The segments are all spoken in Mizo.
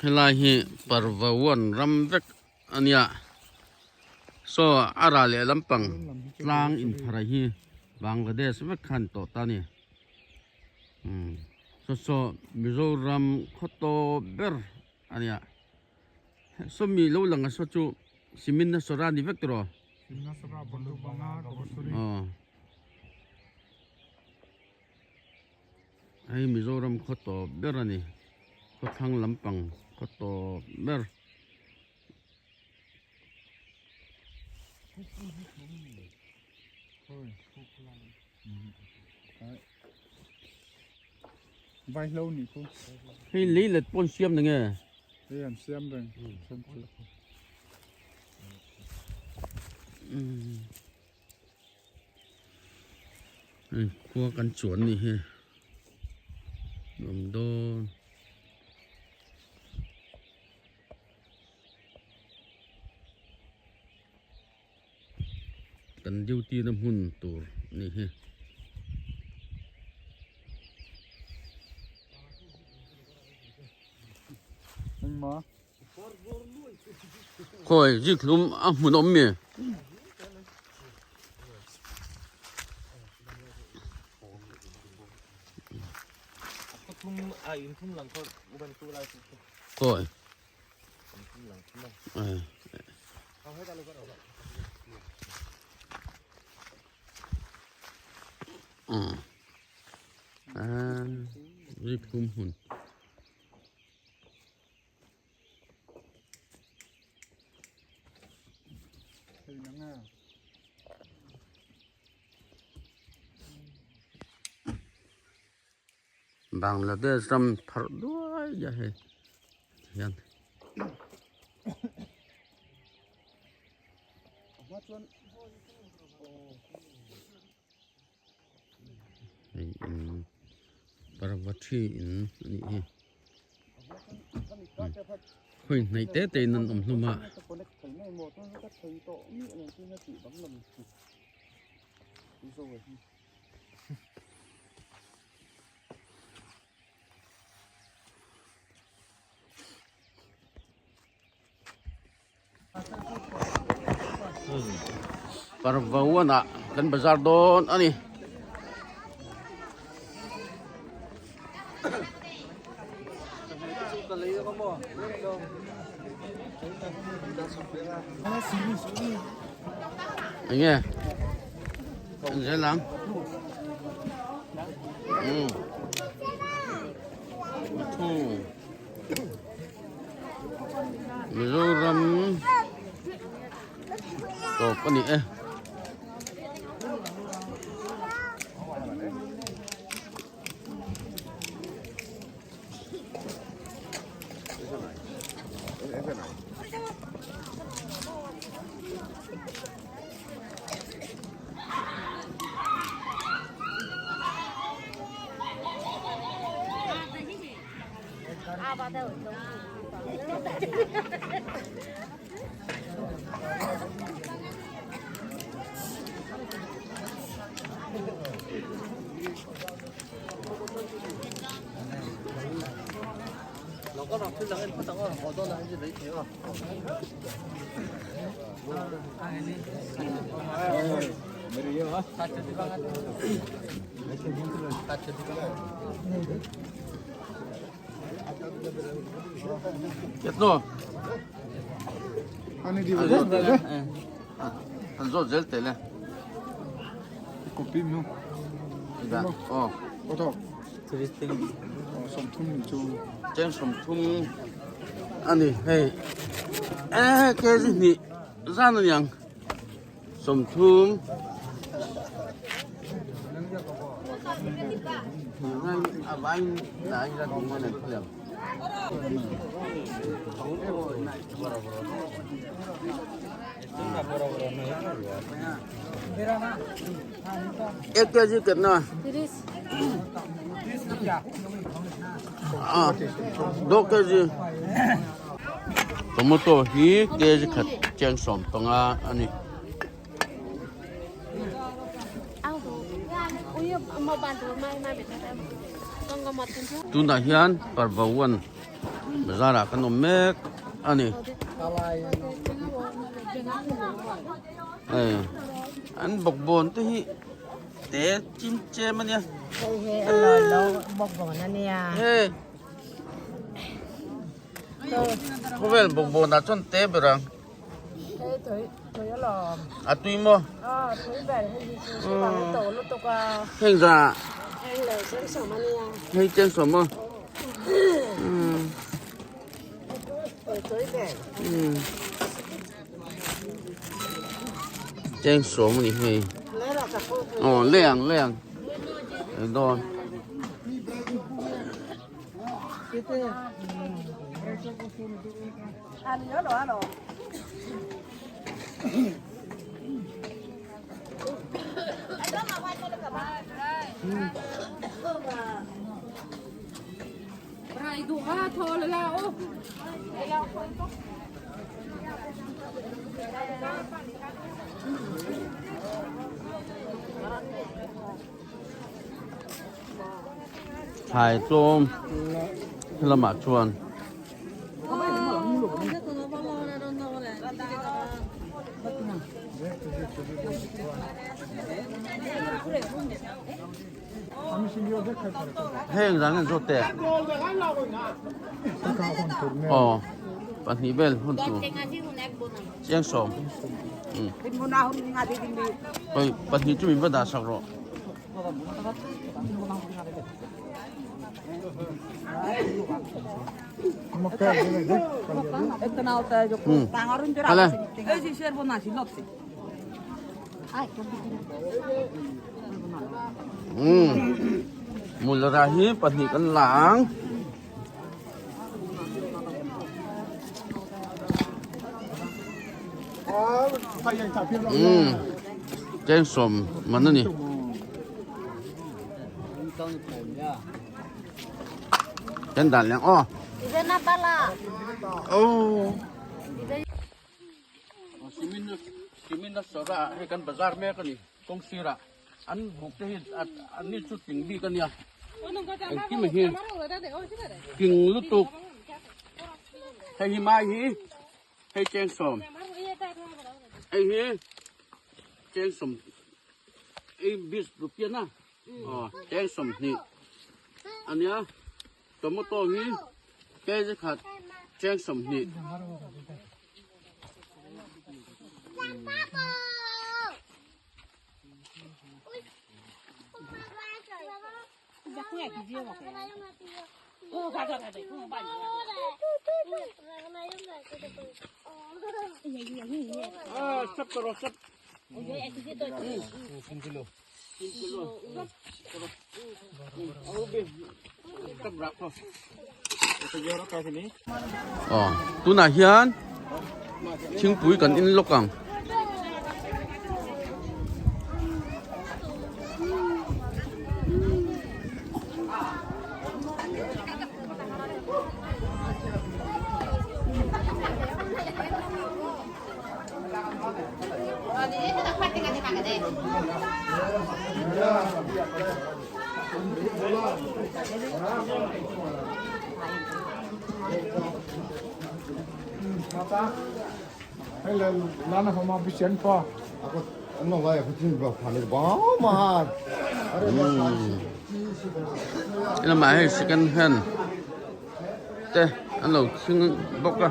Helai hi Parvawan ram vek a nia. Saw a rah leh lampang tlang inphara hi Bangladesh vek khan tawh ta a ni. Saw saw Mizoram khaw tawp ber a nia. Sawmi lo lang a saw chu cement na sawra ni vek tawh. Aw. Hei Mizoram khaw tawp ber a ni khawthlang lampang khaw tawp ber. Hei lei let pawn siam na nge. Hei an siam reng then chu. Hei khua kan chuan ni hi nuam dawn. Kan duty na hmun tur ni hi. Khawi zikhlum a hmun awm mi. Khawi. Zikhlum hmun. Bangladesh ram pharh duai a hei hian. Hei in parvathi in a nih hi khawi hnaih te te in an awm hlawm a. Parvawanah kan bazar dawn a ni. Enge an zel ang. Thu. Mizoram tawp a ni e. Ketno. An zawt zel tel e. Copy mu. Da. Oh. Oto. Sawmthum ni chu. Cheng sawmthum ani hei. Eh kg hnih zan aniang. 30 एक के जी कितना हाँ दो के जी tomato hi kg khat cheng 15 a ni. Tunah hian Parvawan bazarah kan awm mek a ni. Hei an bawkbawn te hi te chim chem a nia. Hei hi a lawi lo bawkbawn a nia. Hei khawvel bawkbawnah chuan te ber ang. Hei tui tui alawm. A tui maw? Aw tui ber hei hi chu chu vang a to lutuk a. Heng za. Heng lo cheng sawm a nia. Hei cheng sawm maw? Tui tui ber. Cheng sawm a ni hei. Aw lei ang lei ang. Lei dawn. Thlai tlawm lamah chuan Heng zan an zawt teh. Aw pahnih vel hun tur chiang sawm. Pahnih pahnih chu min va dah sak rawh. Hala. Mulara hi pahnih kan la ang. Cheng sawm man a ni. Kan dan liang aw. Oh. Simin a sawra hei kan bazar mek a ni kawng sirah an buk te hi an ni chu tling bik a nia engkim hi tling lutuk hei hi mai hi hei cheng sawm hei hi cheng sawm ei bis rupian a aw cheng sawmhnih a nia. Tomato hi kg khat cheng 20. Ah, sap taro sap. Aw tunah hian thingpui kan in lawk ang. Lamah hei second hand te an lo thleng bawk a.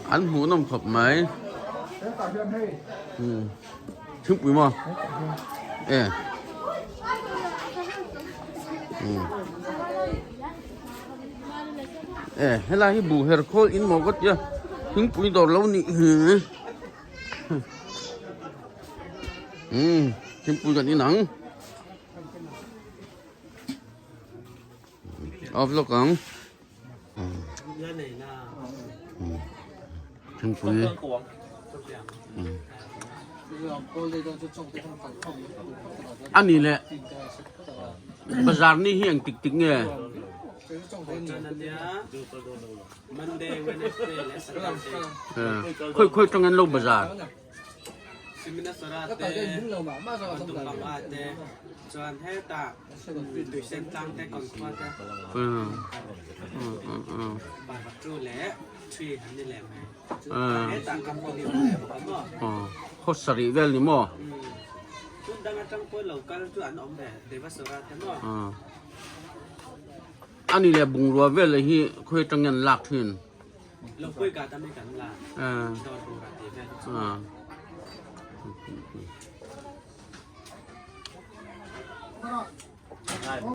An hmuh nawm khawp mai. Thingpui maw? E. E helai hi buh her khawl in maw ka tia thingpui dawr lo nih hi. Umm thingpui kan in ang. Off lawk ang. Thingpui. A ni le. Bazar ni hi eng tik tik nge? Khawi khawi tang an lo bazar? Khaw sarih vel ni maw? Ani leh bungrua vel hi khawi atangin an lak thin?